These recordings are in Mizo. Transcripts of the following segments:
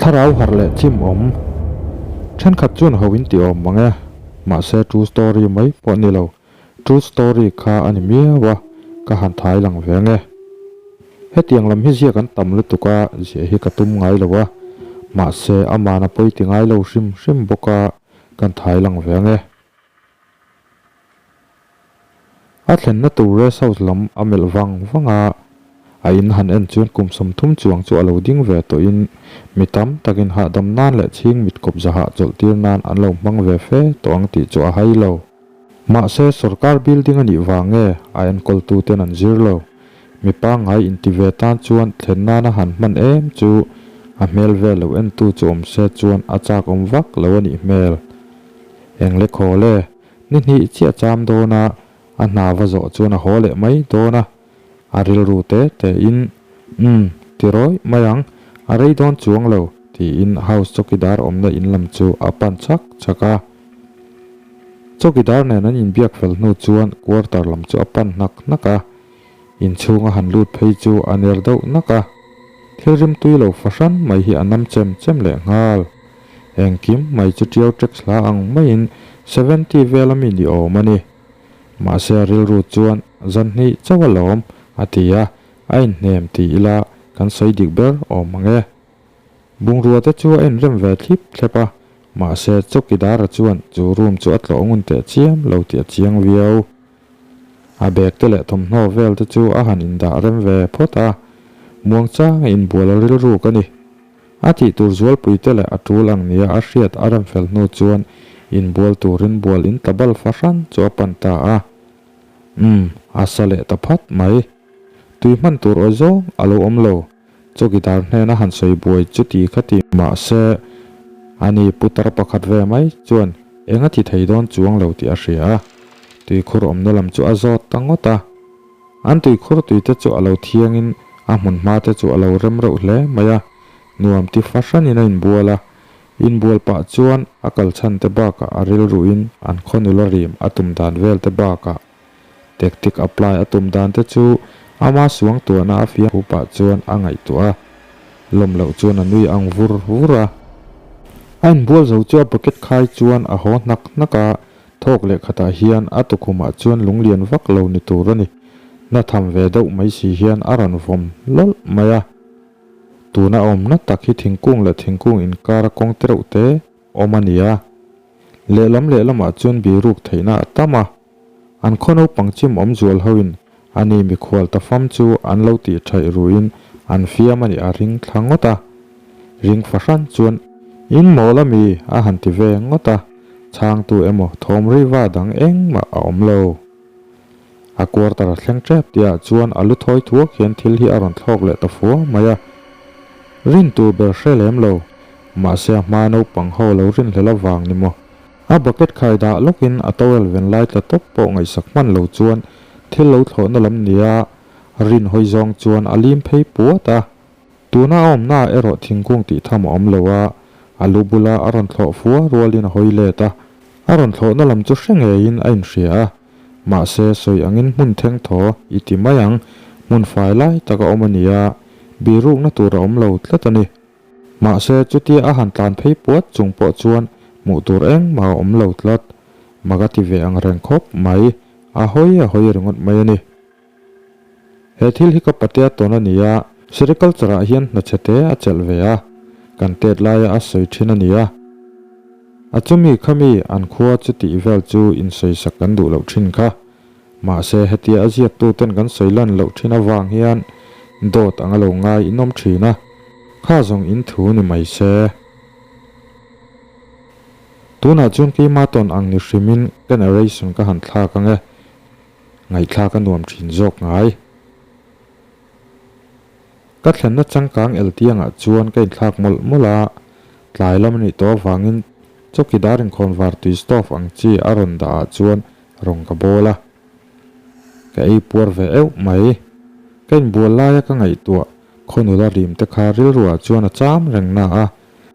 Thlarau harh leh chim awm. Thenkhat chuan ho in ti awm mang e. Mahse true story mai pawh ni lo. True story kha a ni miau a, ka han thai lang ve ang e. Hetiang lam hi ziak an tam lutuk a, ziah hi ka tum ngai lo a. Mahse aman a pawi ti ngai lo hrim hrim bawk a, kan thai lang ve ang e. A thlenna tur rest house lam a melh vang vang a, a in han en chuan kum 30 chuang chu a lo ding ve tawhin mi tam takin hahdam nan leh chhing mit kawp zahah chawlh tir nan an lo hmang ve fe tawh ang tih chu a hai lo. Mahse sorkar building a nih vang nge a enkawltu ten an zir lo. Mi pangngai inti ve tan chuan thlen nana han hman em chu a hmel vel lo entu chu awm se chuan a chak awm vak lo a nih hmel. Eng le khawl e, ni hnih chiah cham dawn a, a hna va zawh chuan a haw leh mai dawn a, a rilru te te in, Umm, ti rawih mai ang, a rei dawn chuang lo, tiin house chawkidar awmna in lam chu a pan chak chak a. Chawkidar nen an inbiak fel hnu chuan quarter lam chu a pan hnak hnak a, inchhung a han lut phei chu a ner deuh nak a, thil rimtui lo fahran mai hi a nam chem chem leh nghal. Engkim mai chu tiau tax hla ang maiin 70 vel ami ni awm a ni. Mahse a rilru chuan zan hnih chauh a lawm a ti a, a inhnem ti ila kan sawi dik ber awm ang e. Bungrua te chu a inrem ve thlip thlep a, mahse chawkidara chuan chu room chu a tlawh ngun teh chiam lo tih a chiang viau. A bag te leh thawmhnaw vel te chu a han indah rem ve phawt a, muangchang a inbual a rilruk a ni. A tih tur zualpui te leh a tul ang nia a hriat a rem fel hnu chuan inbual turin bual in tla bal fahran chu a pan ta a. Umm, a sa leh ta phat mai. Tui hman tur awi zawng a lo awm lo. Chawkidar hnena han sawi buai chu ti kha ti mah se, ani putar pakhat ve mai chuan eng a ti thei dawn chuang lo tih a hria a. Tuikhur awmna lam chu a zawt ta ngawt a. An tuikhur tuite chu a lo thiangin a hmun hma te chu a lo rem reuh hle mai a, nuam ti fahranin a inbual a. Inbual pah chuan a kal chhan te bakah a rilruin an khaw nula rim a tum dan vel te bakah tactic apply a tum dan te chu ama suangtuahna a fiam hu pah chuan a ngaihtuah a, lawm loh chuan a nui ang vur vur a. A inbual zo chu a bucket khai chuan a haw hnak hnak a, Thawk leh khatah hian a tukhumah chuan lunglian vak lo ni tur a ni. Na tham ve deuh mai si hian a rawn vawm lawlh mai a. Tuna awmna tak hi thingkung leh thingkung inkara kawng tereuh te awm a ni a. Lehlam lehlamah chuan biruk theihna a tam a. An khaw naupang chim awm zual hoin a ni mikhual ta fam chu an lo tih thaih ruin an fiam a nih a ring thla ngawt a. Ring fahran chuan in mawl a mi a han ti ve ngawt a. Chhangtu emaw thawm riva dang engmah a awm lo. A quarter a thleng tep tihah chuan a lu thawi thuak hian thil hi a rawn thlawk leh ta fua mai a. Rin tur ber hre lem lo, mahse a hma naupang ho lo rinhlel avang ni maw. A bucket khai dah lawkin a towel ven lai tla tawp pawh ngaihsak hman lo chuan thil lo thlawhna lam nia rin hawi zawng chuan a lim phei puat a. Tuna a awmnaah erawh thingkung tih tham a awm lo a, a lu bula a rawn thlawh fua rualin a hawi let a, a rawn thlawhna lam chu hre ngeiin a inhria a, mahse sawi angin hmun theng thaw i ti mai ang, hmun fai lai tak a awm a ni a, birukna tur a awm lo tlat a ni. Mahse chutia a han tlan phei puat chung pawh chuan hmuh tur engmah a awm lo tlat, mak a ti ve ang reng khawp mai, a hawi a hawi ringawt mai a ni. He thil hi ka patea tawn a ni a, sericulture ah hian hna chhe te a chelh ve a, kan tet laia a sawi thin a ni a. A chumi khami an khua chu tih vel chu insawisak kan duh loh thin kha. Mahse hetia a ziaktu ten kan sawi lan loh thin avang hian dawt anga lo ngai inawm thin a, kha zawng in thu ni mai se. Tunah chuan keima tawn ang ni hrimin ka narration ka han thlak ang e. Ngaihthlak a nuam thin zawk ngai. Ka thlenna changkang eltiangah chuan ka inthlak mawlh mawlh a, tlai lam a nih tawh avangin chawkidar inkhawn var tui stove ang chi a rawn dah ah chuan rawng ka bawl a. Ka ei puar ve euh mai. Ka inbual laia ka ngaihtuah khawnula rim te kha rilruah chuan a cham reng na a.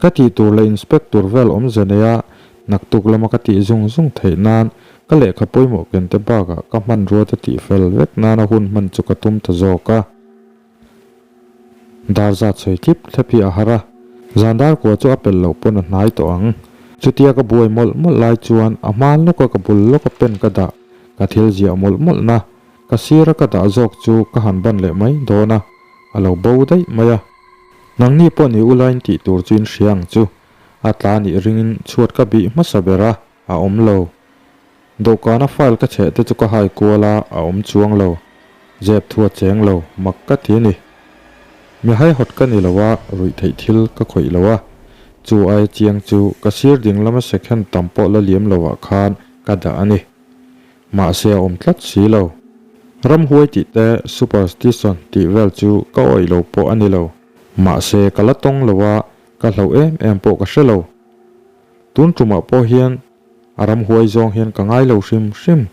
Ka tih tur leh inspect tur vel awmze neia naktuk lama ka tih zung zung theih nan ka lehkha pawimawh ken te bakah ka hmanrua te tih fel vek nana hun hman chu ka tum ta zawk a. Dar zat sawi thlip thlep hi a har a. Zan dar kua chu a pel loh pawn a hnai tawh ang. Chutia ka buai mawlh mawlh lai chuan a hma lawka ka bul lawka pen ka dah, ka thil ziah mawlh mawlh na, ka sira ka dah zawk chu ka han ban leh mai dawn a, a lo bo daih mai a. Nangni pawh ni ulain tih tur chu in hria ang chu, a tla nih ringin chhuat ka bih hmasa ber a, a awm lo. Dawhkana file ka chheh te chu ka hai kual a, a awm chuang lo. Zep thu a cheng lo, mak ka ti a ni. Mi haihawt ka ni lo a, ruih theih thil ka khawih lo a. Chu aia chiang chu ka sir ding lama second tam pawh la liam lo ah khan ka dah a ni. Mahse a awm tlat si lo. Ramhuai tih te superstition tih vel chu ka awih lo pawh a ni lo. Mahse ka la tawng lo a, ka hlauh em em pawh ka hre lo. Tun tumah pawh hian A ramhuai zawng hian ka ngai lo hrim hrim.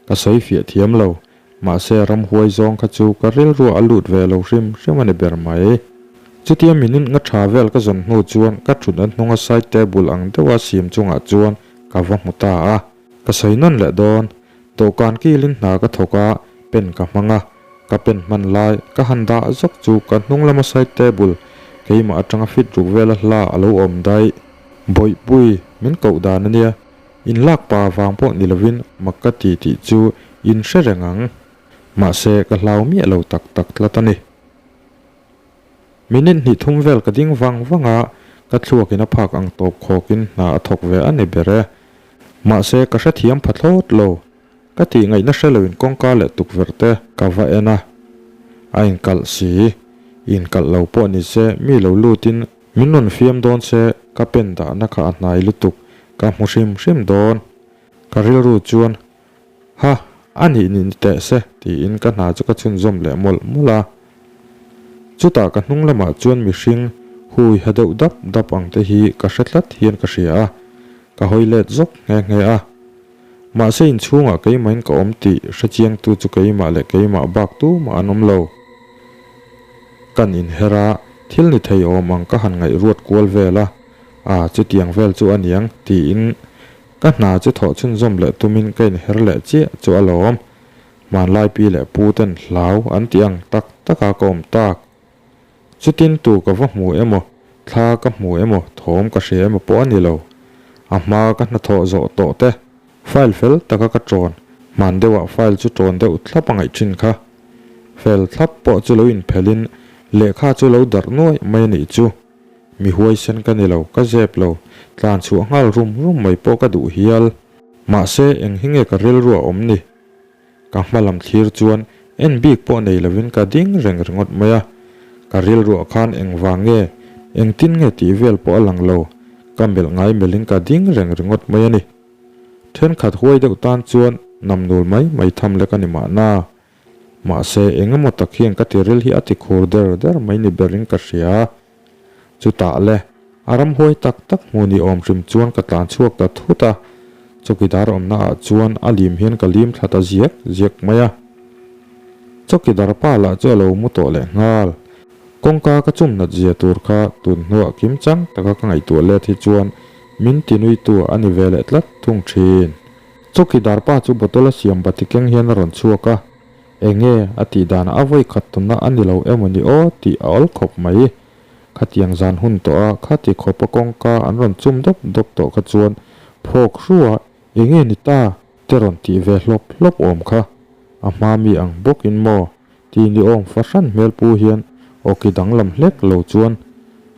Ka sawi fiah thiam lo. Mahse a ramhuai zawng kha chu ka rilruah a lut ve lo hrim hrim a ni ber mai. Chutia minute nga tha vel ka zawn hnu chuan ka thutna hnunga side table ang deuha siam chungah chuan ka va hmu ta a. Ka sawi nawn leh dawn. Dawhkan kilin hna ka thawk a, pen ka hmang a. Ka pen hman lai ka han dah zawk chu ka hnung lama side table keimah atanga fit ruk vela hla a lo awm daih. Bawihpui, min koh dan a nia. In lak pa vang pawh ni lovin mak ka ti tih chu in hre reng ang. Mahse, ka hlau miah lo tak tak tlat a ni. Minute hnih thum vel ka ding vang vang a, ka thluakin a phak ang tawp khawkin hna a thawk ve a ni ber e. Mahse, ka hrethiam pha thlawt lo. Ka tih ngaihna hre loin kawngka leh tukverh te ka va en a, a inkalh si. Inkalh lo pawh ni se mi lo lutin min rawn fiam dawn se ka pen dahna kha a hnai lutuk ka hmu hrim hrim dawn. Ka rilru chuan, Ha, a nih nih ni teh se tiin ka hna chu ka chhunzawm leh mawlh mawlh a. Chutah ka hnung lamah chuan mihring hui ha deuh dap dap ang te hi ka hre tlat hian ka hria a, ka hawi let zawk nghe nghe a. Mahse inchhungah keimahin ka awm tih hrechiangtu chu keimah leh keimah bak tumah an awm lo. Kan inher a, thil ni thei awm ang ka han ngaihruat kual vel a, a chutiang vel chu a niang tiin ka hna chu thawh chhunzawm leh tumin ka inher leh chiah chu a lawm. Hmanlai pi leh pu ten hlau an tih ang tak taka ka awm tak. Chutin tu ka va hmu emaw, thla ka hmu emaw, thawm ka hria emaw pawh a ni lo. A hma ka hnathawh zawh tawh te, file fel taka ka ṭawn, hman deuhah file chu ṭawn deuh thlap a ngaih ṭhin kha. Fel thlap pawh chu lo inphelhin lehkha chu lo darh nuaih mai a nih chu. Mi huaisen ka ni lo, ka zep lo, tlan chhuah nghal rum rum mai pawh ka duh hial. Mahse, eng hi nge ka rilruah awm ni? Ka hma lam thlir chuan en bik pawh nei lovin ka ding reng ringawt mai a, ka rilruah khan engvang nge, engtin nge tih vel pawh a lang lo, ka melh ngai melhin ka ding reng ringawt mai a ni. Thenkhat huai deuh tan chuan namnul mai mai tham lek a ni mahna. Mahse, engemaw tak hian ka tiril hi a ti khur der der mai ni berin ka hria. Chutah le, a ramhuai tak tak hmu ni awm hrim chuan ka tlan chhuak ta thut a, chawkidar awmna ah chuan a lim hian ka lim thla ta ziak ziak mai a. Chawkidar pa lah chu a lo mu tawh leh nghal. Kawngka ka chum nat zia tur kha tun hnuah kim chang taka ka ngaihtuah let hi chuan min ti nuitu a ni ve leh tlat thung thin. Chawkidar pa chu bottle a siam bati keng hian a rawn chhuak a. Enge a tih danah a vawi khat tunna a ni lo emaw ni aw tih a awl khawp mai. Khatiang zan hun tawh a khati khawp a kawngka an rawn chum dawp dawp tawh kha chuan phawk hrua enge ni ta te rawn tih ve hlawp hlawp awm kha. A hma mi ang bawkin maw ti ni awm fahran hmel pu hian awki danglam hlek lo chuan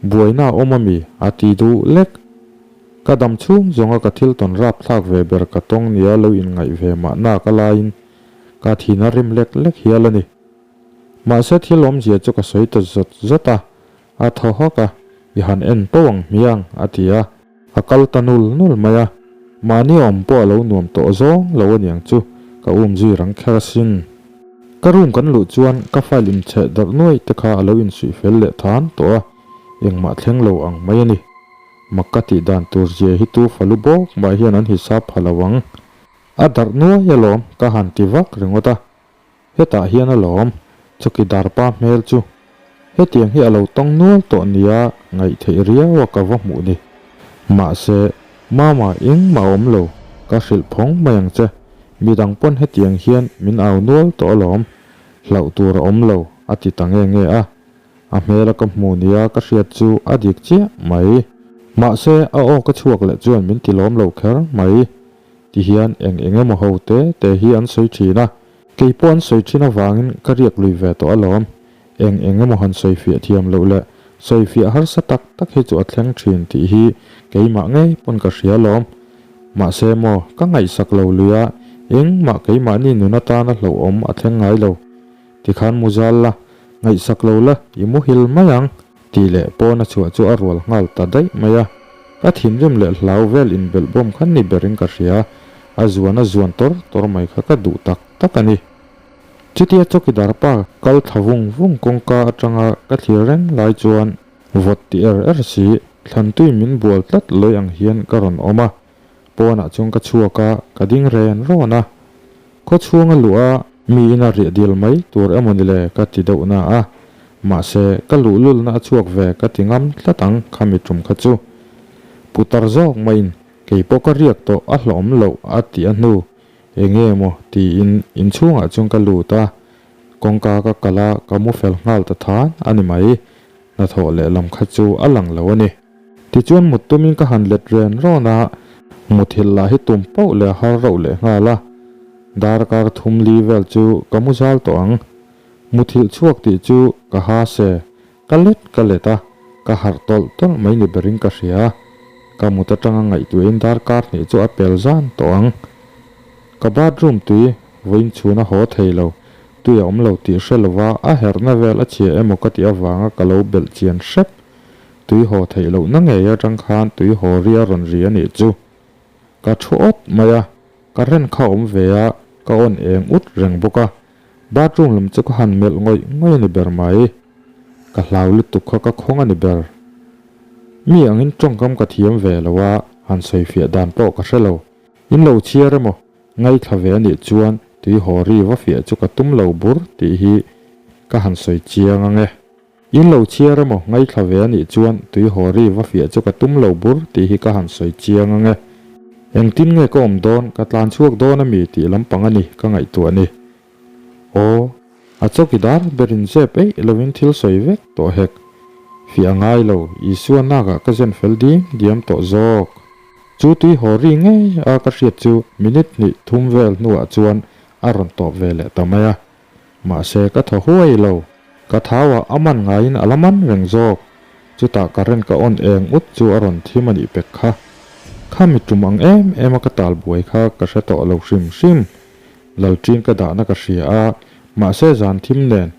buaina a awm ami a ti duh lek. Ka dam chhung zawnga ka thil tawn rapthlak ve ber ka tawng nia lo inngaih ve mahna ka laiin Ka thin a rim lek lek hial a ni. Mahse thil awmzia chu ka sawi ta zawt zawt a, a thaw hawk a, I han en pauh ang hmiang, a ti a. A kal ta nul nul mai a, mahni awm pawh a lo nuam tawh zawng lo a niang chu, ka um zui rang kher asin. Ka room kan luh chuan ka file inchheh darh nuai te kha a lo insuih fel leh than tawh a, engmah thleng lo ang mai a ni. Mak ka tih dan tur zia hi tu falu bawk mah hian an hisap pha lo ang. A darh nuai alawm ka han ti vak ringawt a, hetah hian alawm chawkidar pa hmel chu hetiang hi a lo tawng nual tawh nia ngaih theih riau a ka va hmuh ni. Mahse, Mama engmah a awm lo, ka hrilh phawng mai ang che, midang pawn hetiang hian min au nual tawh alawm, hlauh tur a awm lo a ti ta nge nge a. A hmela ka hmu nia ka hriat chu a dik chiah mai. Mahse, a aw ka chhuak leh chuan min ti lawm lo kher mai. Ti hian eng eng emaw ho te te hi an sawi thin a, kei pawh an sawi thin avangin ka riak lui ve tawh alawm. Eng eng emaw han sawi fiah thiam loh leh sawi fiah harsa tak tak hi chu a thleng thin tih hi keimah ngei pawn ka hria alawm. Mahse maw, ka ngaihsak lo lui a, engmah keimahni nun atana hlauhawm a thleng ngai lo. Tikhan mu zal la, ngaihsak lo la, i muhil mai ang, tih leh pawna chhuah chu a rual nghal ta daih mai a. Ka thinrim leh hlau vel inbelh bawm kha ni berin ka hria, a zuan a zuan tawr tawr mai kha ka duh tak tak a ni. Chutia chawkidar pa kal thla vung vung kawngka atanga ka thlir reng lai chuan vawt ti er er si, thlantui min bual tlat lawi ang hian ka rawn awm a. Pawnah chuan ka chhuak a, ka ding ren rawn a. Khaw chhunga luh a, mi ina riah dil mai tur emaw ni le ka ti deuh na a. Mahse, ka luhlulna a chhuak ve ka ti ngam tlat ang khami tum kha chu. Putar zawk maiin kei pawh ka riak tawh a hlawm loh a ti a hnu eng nge maw tiin inchhungah chuan ka lut a. Kawngka ka kal a, ka mu fel nghal ta than a ni mai. Hnathawh lehlam kha chu a lang lo a ni. Tichuan mut tumin ka han let ren rawn a, muthilh lah hi tum pauh leh a har rauh leh nghal a. Darkar thum li vel chu ka mu zal tawh ang. Muthilh chhuak tih chu ka ha se, ka let ka let a, ka harh tawlh tawlh mai ni berin ka hria. Ka mut atanga ngaihtuahin darkar hnih chu a pel zan tawh ang. Ka bathroom tui vawiin chhun a haw thei lo, tui a awm lo tih hre lova a herhna vel a chhia emaw ka tih avanga ka lo belh chian hrep. Tui haw theih lohna ngei atang khan tui haw ri a rawn ri a nih chu. Ka thu awt mai a, current kha awm ve a, ka on eng ut reng bawk a. Bathroom lam chu ka han melh ngawih ngawih a ni ber mai. Ka hlau lutuk kha ka khawng a ni ber. Mi angin tawngkam ka thiam ve lo a, han sawifiah dan pawh ka hre lo. In lo chhiar emaw ngaithla ve a nih chuan tui haw ri va fiah chu ka tum lo bur tih hi ka han sawi chiang ang e. In lo chhiar emaw ngaithla ve a nih chuan tui haw ri va fiah chu ka tum lo bur tih hi ka han sawi chiang ang e. Engtin nge ka awm dawn, ka tlan chhuak dawn a mi tih lampang a ni ka ngaihtuah ni. Aw, a chawkidar berin zep eih lovin thil sawi vek tawh hek. Fiah ngai lo, Isua nakah ka zen fel diam diam tawh zawk. Chu tui haw ri ngei a ka hriat chu minute hnih thum vel hnuah chuan a rawn tawp ve leh ta mai a. Mahse ka thaw huai lo. Ka thau ah a man ngaiin a la man reng zawk. Chutah current ka on eng ut chu a rawn thim a nih pek kha. Kha mi tum ang em em a ka tal buai kha ka hre tawh lo hrim hrim. Lalṭin ka dahna ka hria a, mahse zan thim nen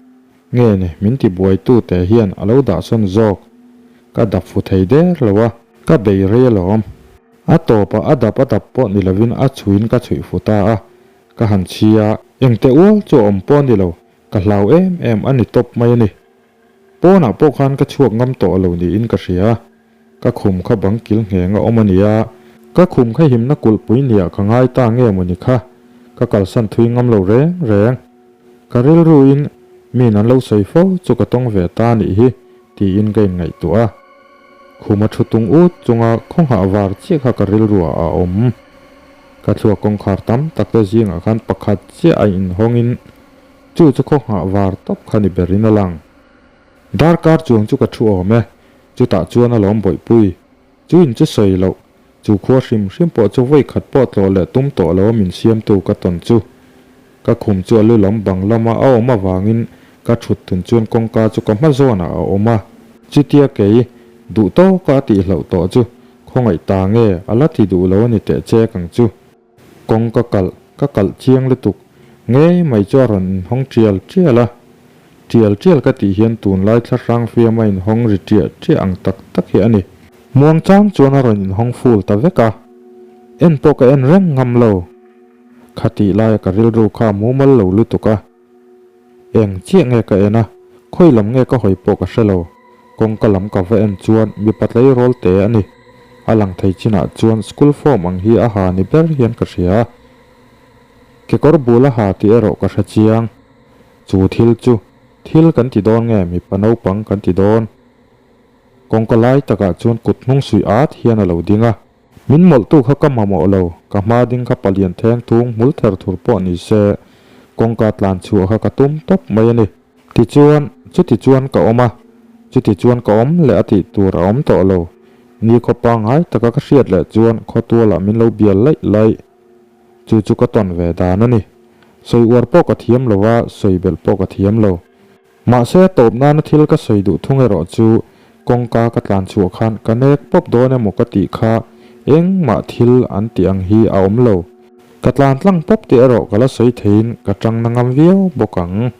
nge ni min ti buaitu te hian a lo dahsawn zawk. Ka dap fu thei der lo a, ka bei rei alawm. A tawpah a dap a dap pawh ni lovin a chhuiin ka chhuih fu ta a, ka han chhi a, engte ual chu a awm pawh ni lo, ka hlau em em a ni tawp mai a ni. Pawnah pawh khan ka chhuak ngam tawh lo niin ka hria. Ka khum kha bang kil ngheng a awm a nia, ka khum kha himna kulhpui niah ka ngai ta nge mawni kha, ka kalsan thui ngam lo reng reng. Ka rilruin min an lo sawi fo chu ka tawng ve ta nih hi tiin ka inngaihtuah a. Khuma thu tung ut chunga khawnghah var chiah kha ka rilruah a awm. Ka thluak kawngkhar tam tak te zingah khan pakhat chiah a inhawngin chu chu khawnghah var tawp kha ni berin a lang. Darkar chuang chu ka thu awm e, chutah chuan a lawm bawihpui. Chu in chu sawi loh, chu khua hrim hrim pawh chu vawi khat pawh tlawh leh tum tawh lo a min siamtu ka tawn chu. Ka khum chu a lu lam bang lama a awm avangin ka thut tun chuan kawngka chu ka hma zawnah a awm a. Chutia kei, duh tawka a tih hlauh tawh chu khawngaih ta nge a la ti duh lo a ni teh chek ang chu. Kawng ka kalh, ka kalh chiang lutuk. Ngei mai chu a rawn inhawng tial tial a. Tial tial ka tih hian tunlai thla hrang fiam a inhawng ri tiah tiah ang tak tak hi a ni. Muang chang chuan a rawn inhawng ful ta vek a. En pawh ka en reng ngam lo. Khatih laia ka rilru kha a mumal lo lutuk a. Eng chiah nge ka en a, khawi lam nge ka hawi pawh ka hre lo. Kawngka lam ka va en chuan mipa tleirawl te a ni. A lang thei chinah chuan school form ang hi a ha ni ber hian ka hria. Kekawr bul a ha tih erawh ka hre chiang. Chu thil chu thil kan ti dawn nge mipa naupang kan ti dawn? Kawngka lai takah chuan kut hnung suih at hian a lo ding a. Min mawlhtu kha ka mamawh lo, ka hma ding kha palian theng thung hmul ther thur pawh ni se, kawngka tlan chhuah kha ka tum tawp mai a ni. Tichuan, chuti chuan ka awm a. Chuti chuan ka awm leh a tih tur a awm tawh lo. Nikhaw pangngai taka ka hriat leh chuan khawtualah min lo bial laih laih. Chu chu ka tawn ve dan a ni. Sawi uar pawh ka thiam lo a, sawi belh pawh ka thiam lo. Mahse a tawp nana thil ka sawi duh thung erawh chu kawngka ka tlan chhuah khan ka nek pawp dawn emaw ka tih kha engmah thil an tih ang hi a awm lo. Ka tlan tlang pawp tih erawh ka la sawi theiin ka tang na ngam viau bawk ang.